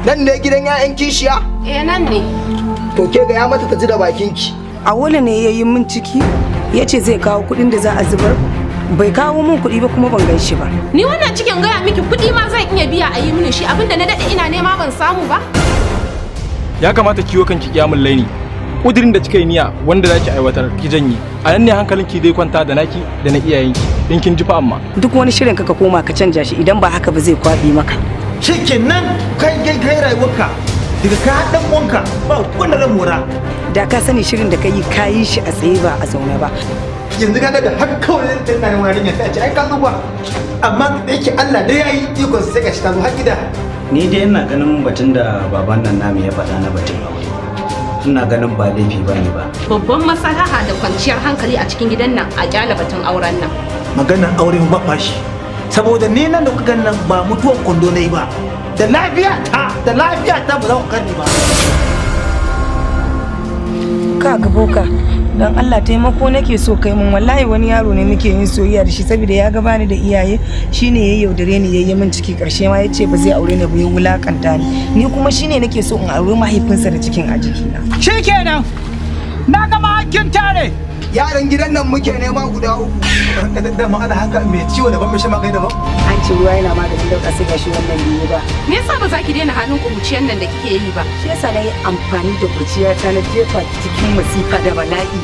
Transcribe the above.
Nan ne gidan 'ya'yan kishiya? Eh, nan ne. To, ke ga ya mata ta ji da bakinki. Awolu ne ya yi min ciki, ya ce zai kawo kuɗin da za a zubar. Bai kawo min kuɗi ba, kuma ban gan shi ba. Ni wannan cikin, gaya miki, kuɗi ma zan iya biya a yi mini shi, abinda na daɗe ina nema ban samu ba. Ya kamata kiwo kanki kiyamul laili. Kudirin da kika yi niyya wanda zaki aiwatar, ki janye. A nan ne hankalinki zai kwanta, da naki da na iyayenki, in kin ji fa amma. Duk wani shirin ka koma ka canja shi, idan ba haka ba zai kwaɓe maka. Shikenan, kai kai kai, rayuwarka daga ka dan uwanka ba wanda zan mora. Da ka sani shirin da ka yi, ka yi shi a tsaye ba a zaune ba. Yanzu kaga da har kawai zan tana neman yarinya, sai a ce ai ka tsufa, amma da yake Allah da yayi ikon, sai ka shi ta zo har gida. Ni dai ina ganin batun da baban nan namu ya faɗa na batun aure, ina ganin ba laifi ba ne ba. Babban maslaha da kwanciyar hankali a cikin gidan nan, a kyala batun auren nan. Maganar aure ba fashi, saboda ni nan da kuka nan ba mutuwan kwando na yi ba, da lafiya ta, da lafiya ta, ba za ku karni ba. Ka ga boka, dan Allah taimako nake so kai mun. Wallahi wani yaro ne muke yin soyayya da shi, saboda ya ga bani da iyaye shine ya yaudare ni, yayi min ciki. Karshe ma yace ba zai aure ni ba, ya wulakanta ni. Ni kuma shine nake so in aure mahaifinsa da cikin a jikina. Shikenan, na gama hakkin tare. Yaran gidan nan muke nema guda uku. Ranka da dama ana haka, mai ciwo daban, mai shan magani daban. An ce ruwa yana maganin dauka, sai gashi wannan bai ba. Me yasa ba za ki daina halin kuruciyar nan da kike yi ba? Shi yasa na yi amfani da kurciyata na jefa ki cikin masifa da bala'i.